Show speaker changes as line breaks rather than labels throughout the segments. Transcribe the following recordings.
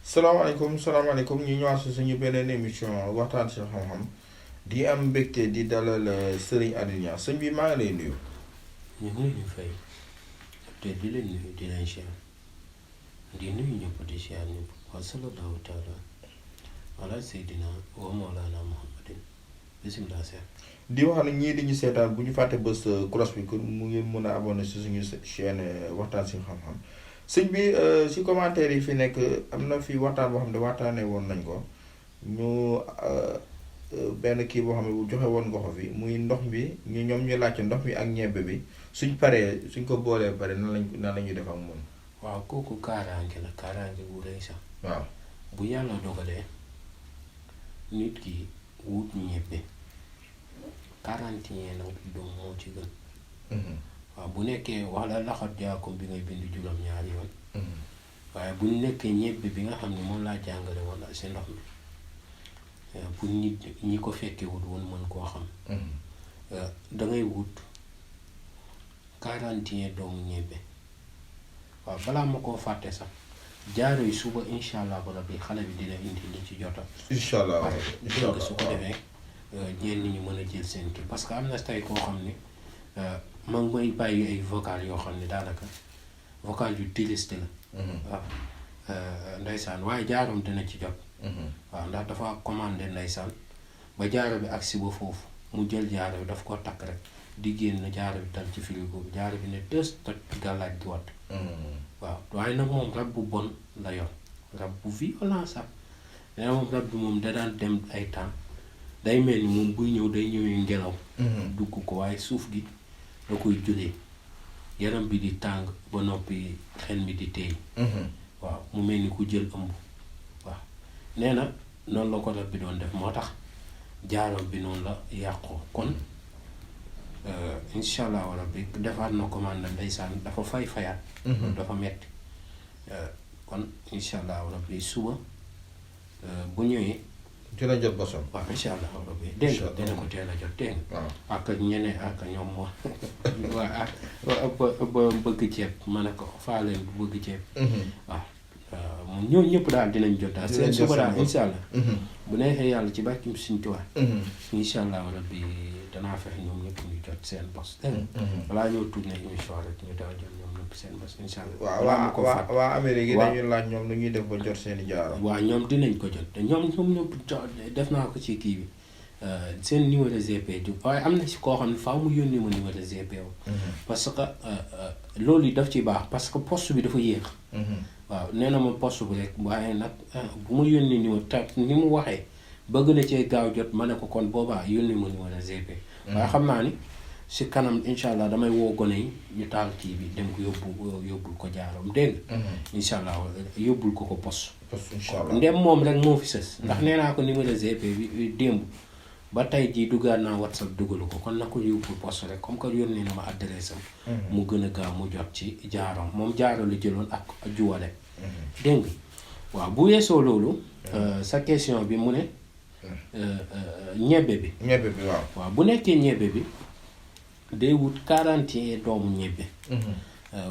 salaamaaleykum ñu ñëwaat si suñu beneen émission waxtaan si xam-xam di am mbégte di dalal Serigne Ndiarrigne sëñ bi maa ngi lay nuyu.
ñu ngi leen di fay te di leen nuyu di leen ziar di nuyu ñëpp di ziar ñëpp wa sallallahu taala ala seydina wa mawlana muhammadin bismillah seet
di wax ne ñii di ñu seetaan bu ñu fàtte bës cloche bi mu ngeen mën a abonné si suñu chaîne waxtaan si xam-xam. sëñ bi si commentaire yi fi nekk am na fi waxtaan boo xam ne waxtaanee woon nañ ko ñu benn kii boo xam ne bu joxe woon nga ko fi muy ndox bi ñoom ñu laajte ndox mi ak ñebbe bi suñ paree suñ ko boolee pare nan la ñuy def ak moom.
waaw kooku kaaraange la kaaraange bu rëy sax. waaw bu yàlla dogalee nit ki wut ñebbe 41 nag doom moo ci gën. waaw bu nekkee wax la laxat jaakum bi ngay bind juróom-ñaari yoon. waaye bu nekkee ñebbe bi nga xam ne moom laa jàngale woon si ndox mi pour nit ñi ko fekkee wut woon mën koo xam. dangay wut 41 doomu ñebbe. waaw balaa ma koo fàtte sax jaaro yi suba incha allah rabbi xale bi dina indi li ci jota.
incha allah
su ko defee ñenn ñi mën a jël seen kii parce que am na tey koo xam ne. ma ngi may bàyyi ay vocal yoo xam ne daanaka vocal yu triste la. waaw ndeysaan waaye jaarom dina ci jot. waaw ndax dafa commandé ndeysaan ba jaaro bi agsi ba foofu mu jël jaaro bi daf ko takk rek di génn jaaro bi dal ci frigo bi jaaro bi ne tës toj gàllaaj gi watt. waaw waaye nag moom rab bu bon la yor rab bu violent sax nee na moom rab bi moom da daan dem ay temps day mel ni moom buy ñëw day ñëwee ngelaw. dugg ko waaye suuf gi da koy jógee yaram bi di tàng ba noppi xel mi di teey. waaw mu mel ni ku jël ëmb. waaw nee na noonu la ko rab bi doon def moo tax jaaram bi noonu la yàqoo kon incha allah rabbi defaat na commande ndeysaan dafa fayaat. dafa metti kon incha allah rabbi suba bu ñëwee.
dina jot bosam.
waaw incha allah rabbi dégg nga dina ko teel a jot dégg nga. ak ñeneen ak ñoom moo waaw ba bëgg ceeb ma ne ko faa leen bu bëgg ceeb. waaw moom ñooñu ñëpp daal dinañ jot daal. seen suba daal incha allah. bu neexee yàlla ci barkim Sëñ Tuubaa. incha allah rabbi danaa fexe ñoom ñëpp ñu jot seen bos. dégg nga balaa ñoo tudd na émission rek ñu daal jot ñoom ñëpp seen bos incha allah.
waa Amérique yi dañuy laaj ñoom nu ñuy def ba jot seen i jaaro.
waaw ñoom dinañ ko jot te ñoom ñëpp def naa ko ci kii bi seen numéro GP du waaye am na si koo xam ne faaw mu yónnee ma numéro GP wu. parce que loolu yi daf ci baax parce que poste bi dafa yéex. waaw nee na ma poste bi rek waaye nag bu ma yónnee numéro te ni mu waxee bëgg na cee gaaw jot ma ne ko kon boobaa yónnee ma numéro GP. waaye xam naa ni si kanam incha allah damay woo gone yi ñu taal kii bi dem ko yóbbul ko jaaram dégg nga. incha allah yóbbul ko poste.
incha allah
ndem moom rek moo fi sës. ndax nee naa ko numéro GP bi démb ba tey jii duggaat naa WhatsApp dugalu ko kon na ko yóbbul poste rek comme que yónnee na ma adresse am. mu gën a gaaw mu jot ci jaaram moom jaaro la jëloon ak juwale. dégg nga waaw bu weesoo loolu. sa question bi mu ne. ñebbe bi.
ñebbe bi waaw.
waaw bu nekkee ñebbe bi day wut 41 doomu ñebbe.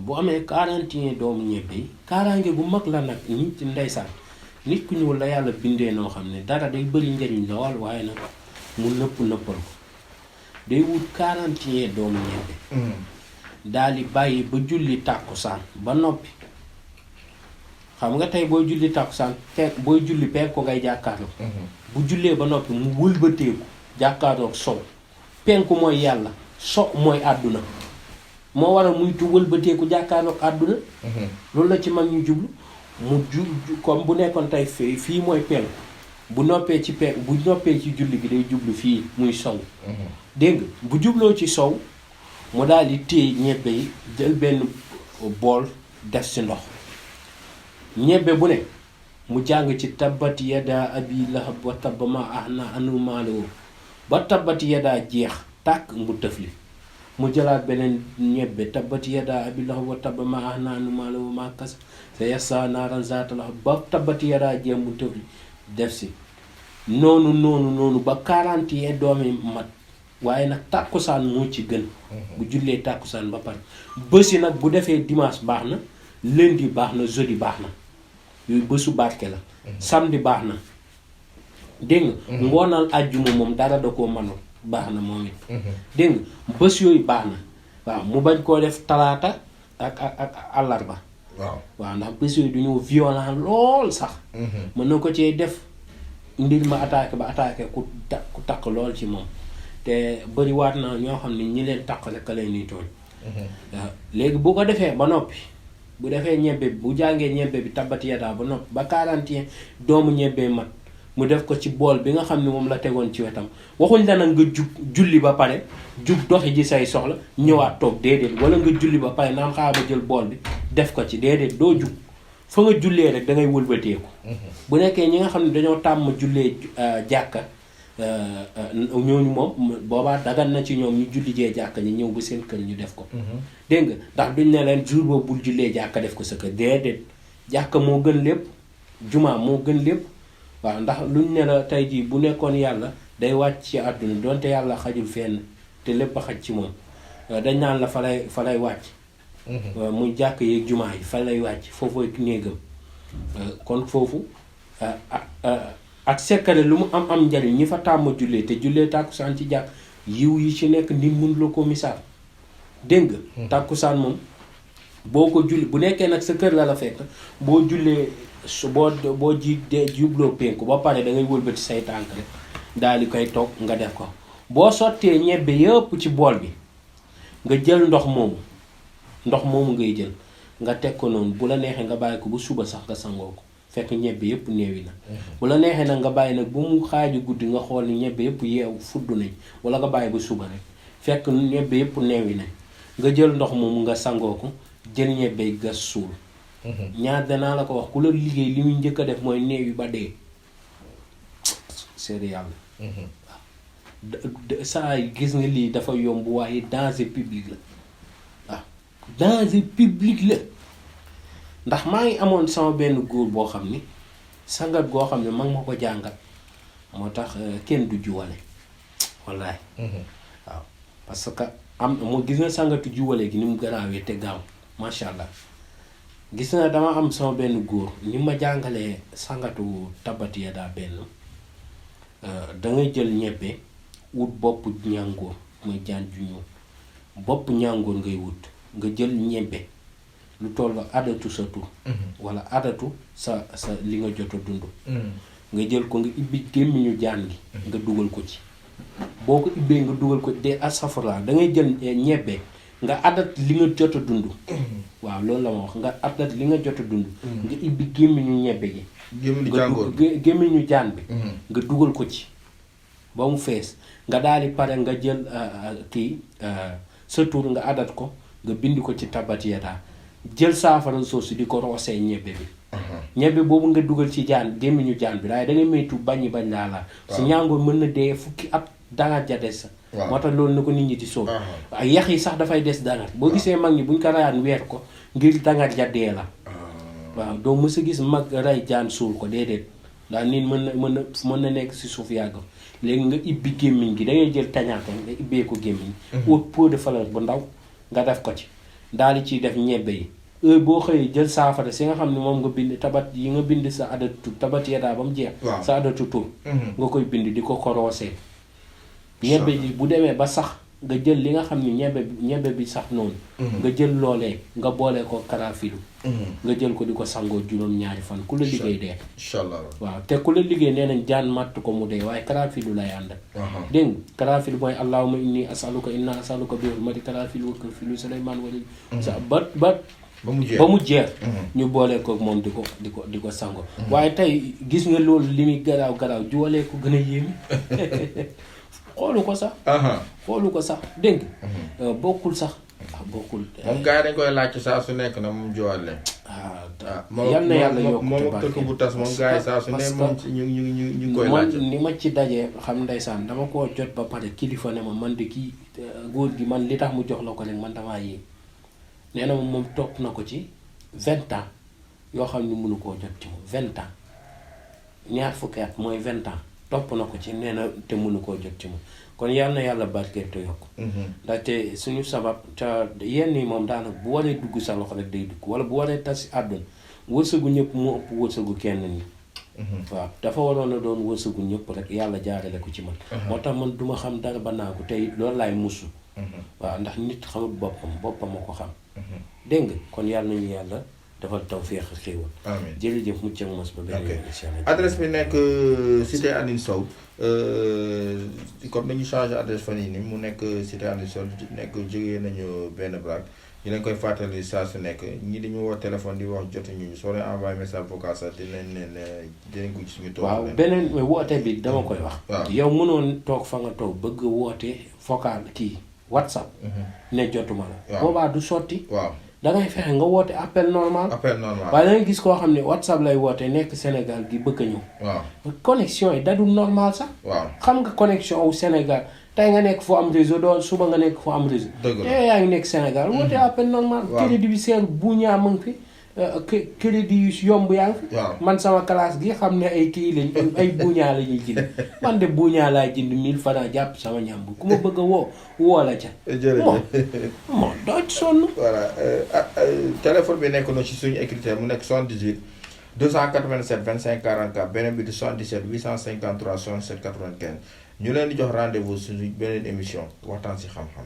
bu amee 41 doomu ñebbe yi kaaraange gu mag la nag nit ndeysaan nit ku ñuul la yàlla bindee noo xam ne dara day bëri njariñ lool waaye nag mu nëppal ko day wut 41 doomu ñebbe. daal di bàyyi ba julli tàkkusaan ba noppi xam nga tey booy julli tàkkusaan booy julli penk ko ngay jàkkaarloo. bu jullee ba noppi mu wëlbateeku jàkkaarloog sow penku mooy yàlla so mooy àdduna moo waral muy tu wëlbateeku jàkkaarloog àdduna. loolu la ci mag ñu jublu mu comme bu nekkoon tey fii mooy penku bu noppee ci bu noppee ci julli gi day jublu fii muy sow. dégg nga bu jubloo ci sow mu daal di téye ñebbe yi jël benn bool def si ndox ñebbe bu ne mu jàng ci tabbat yadaa abi lahab wa tabba ma aghnaa anhu maaluhu ba tabbat yadaa jeex tàkk mu tëfli mu jëlaat beneen ñebbe tabbat yadaa abi lahab wa tabba ma aghnaa anhu maaluhu maa kasab sayaslaa naaran zaata lahab ba tabbat yadaa jeex mu tëfli def si noonu ba 41 doomi mat waaye nag tàkkusaan moo ci gën bu jullee tàkkusaan ba pare bési nag bu defee dimanche baax na lundi baax na jeudi baax na yooyu bésu barke la samedi baax na dégg nga ngoonal àjjuma moom dara da koo mënul baax na moom it dégg nga bés yooyu baax na waaw mu bañ koo def talaata ak àllarba waaw ndax bés yooyu du ñëw violent lool sax mën na ko cee def ndir ma attaqué ku takk lool ci moom te bëri waat na ñoo xam ne ñi leen takk rek lay nuy tooñ waaw léegi bu ko defee ba noppi bu defee ñebbe bi bu jàngee ñebbe bi tabbat yadaa ba noppi ba 41 doomu ñebbe mat mu def ko ci bool bi nga xam ne moom la tegoon ci wetam waxuñ la nag nga julli ba pare jug doxi ji say soxla ñëwaat toog déedéet wala nga julli ba pare naan xaar ba jël bool bi def ko ci déedéet doo jug fa nga jullee rek da ngay wëlbateeku bu nekkee ñi nga xam ne dañoo tàmm jullee jàkka ñooñu moom boobaa dagan na ci ñoom ñu julli jee jàkka ñi ñëw ba seen kër ñu def ko dégg nga ndax duñ ne leen jour boobu bul jullee jàkka def ko sa kër déedéet jàkka moo gën lépp jumaa moo gën lépp waaw ndax luñ ne la tey jii bu nekkoon yàlla day wàcc ci àdduna donte yàlla xajul fenn te lépp a xaj ci moom dañ naan la fa lay wàcc muy jàkk yeeg jumaa yi fa lay wàcc foofu néegam kon foofu ak sekkare lu mu am njariñ ñi fa tàmm jullee te jullee tàkkusaan ci jàkk yiw yi ci nekk nit mun la ko misaal dégg nga tàkkusaan moom boo ko julli bu nekkee nag sa kër la fekk boo jullee boo jubloo penku ba pare da ngay wëlbati say tànk rek daal di koy toog nga def ko boo sottee ñebbe yëpp ci bool bi nga jël ndox moomu ngay jël nga teg ko noonu bu la neexee nga bàyyi ko bu suba sax nga sangoo ko fekk ñebbe yëpp néewi na bu la neexee nag nga bàyyi nag bu mu xaaju guddi nga xool ni ñebbe yëpp yeewu fudd nañ wala nga bàyyi ba suba rek fekk ñebbe yëpp néewi nañ nga jël ndox moomu nga sangoo ko jël ñebbe gas suul ñaar danaa la ko wax ku la liggéey li muy njëkk a def mooy néewi ba dee seede yàlla saa gis nga lii dafa yomb waaye danger public la waaw danger public la ndax maa ngi amoon sama benn góor boo xam ni sangat goo xam ne mag ma ko jàngat moo tax kenn du juwale wallaay waaw parce que moo gis nga sangatu juwale gi ni mu garaawee te gaaw macha allah gis na dama am sama benn góor ni ma jàngalee sangatu tabbat yadaa benn dangay jël ñebbe wut bopp ñàngoor mooy jaan ju ñuul bopp ñàngoor ngay wut nga jël ñebbe lu toll adatu sa tur wala adatu sa li nga jot a dund nga jël ko nga ibbi gémmiñu jaan gi nga dugal ko ci boo ko ibbee nga dugal ko de asafara da ngay jël ñebbe nga adat li nga jot a dund waaw loolu la ma wax nga adat li nga jot a dund nga ibbi gémmiñu ñebbe gi gémmiñu jaan bi nga dugal ko ci ba mu fees nga daal di pare nga jël sa tur nga adat ko nga bind ko ci tabbat yadaa jël saafara soosu di ko roosee ñebbe bi ñebbe boobu nga dugal ci jaan gémmiñu jaan bi waaye da ngay moytu bañ laa si ñàngoor mën na dee fukki at danga ja des sa moo tax loolu na ko nit ñi di sóob ak yax yi sax dafay des dangar boo gisee mag ñi buñ ko rayaan weer ko ngir dangar ja dee la waaw doo mës a gis mag ray jaan suul ko déedéet ndax nit mën na nekk si suuf yàgg léegi nga ibbi gémmiñ gi da ngay jël tañaata nga ibbee ko gémmiñ ut pot de fleur bu ndaw nga def ko ci daal di ciy def ñebbe yi heure boo xëyee jël saafara si nga xam ne moom nga bind tabat yi nga bind sa adatu tabbat yadaa ba mu jeex sa adatu tur nga koy bind di ko korosee ñebbe ji bu demee ba sax nga jël li nga xam ne ñebbe bi sax noonu nga jël loolee nga boole ko karaafilu nga jël ko di ko sangoo juróom-ñaari fan ku la liggéey dee
inshallah
waaw te ku la liggéey nee nañ jaan matt ko mu dee waaye karaafilu lay ànd dégg nga karaafilu mooy allahumma inni asaluka bi hurmati karaafilu wa karfilu Suleymaan wala sa ba mu jeex ñu boole ko moom di ko sango waaye tey gis nga loolu li muy garaaw juwalee ko gën a yéemi xoolu ko sax. xoolu ko sax dégg nga. bokkul sax. bokkul.
moom gars yi dañ koy laajte saa su nekk na moom jowaat leen.
yal na yàlla yokk
moom ak tëkk bu tas moom gars yi saa su ne moom ñu koy laajte.
man ni ma ci dajee xam ndeysaan dama koo jot ba pare kilifa ne ma man de kii góor gi man li tax mu jox la ko rek man damaa yéeg nee na moom topp na ko ci 20 ans yoo xam ni mënu koo jot ci moom 20 ans ñaar fukki at mooy 20 ans topp na ko ci nee na te mënu koo jot ci moom kon yal na yàlla barkeel te yokk. ndaxte suñu sabab te yenn yi moom daanaka bu waree dugg sa loxo rek day dugg wala bu waree tas si àdduna wërsëgu ñëpp moo ëpp wërsëgu kenn ni waaw dafa waroon a doon wërsëgu ñëpp rek yàlla jaarale ko ci man. moo tax man duma xam dara ba naa ko tey loolu laay musu. waaw ndax nit xamul boppam a ko xam. dégg nga kon yàlla nañu yàlla defal tawfeex ak xéewal.
amiin
jërëjëf mucc ak mos ba benn yoon incha allah.
adresse bi nekk cité Aline Sow comme nañu changé adresse fan yii nii mu nekk cité Aline Sow nekk jógee nañu benn braak ñu leen koy fàttali saa su nekk ñi di ñu woo téléphone di wax jotuñu soo leen envoyé message vocal sax dinañ ko gis ñu toog.
waaw beneen woote bi dama koy wax.
waaw
yow mënoon toog fa nga toog bëgg woote vocal kii WhatsApp. ne jotuma la.
waaw
boobaa du sotti.
waaw
dangay fexe nga woote appel normal.
appel normal
waaye dangay gis koo xam ne WhatsApp lay woote nekk Sénégal gi bëgg a ñëw.
waaw
connexion yi dadul normal sax.
waaw
xam nga connexion wu Sénégal tey nga nekk fu am réseau doon suba nga nekk fu am réseau.
dëgg la
te yaa ngi nekk Sénégal woote appel normal.
waaw
crédit bi seer bu ñaa mu ngi fi. crédit yu yomb yaa ngi fi.
waaw man
sama classe gi xam ne ay kii lañ ay buñaa la ñuy jënd man de buñaa laay jënd 1000 francs jàpp sama ñàmbu ku ma bëgg a woo la ca.
jërëjëf
bon doo ci sonn.
voilà téléphone bi nekk na ci suñu écriture mu nekk 78 287 25 44 beneen bi di 77 853 67 95 ñu leen di jox rendez-vous suñu beneen émission waxtaan ci xam-xam.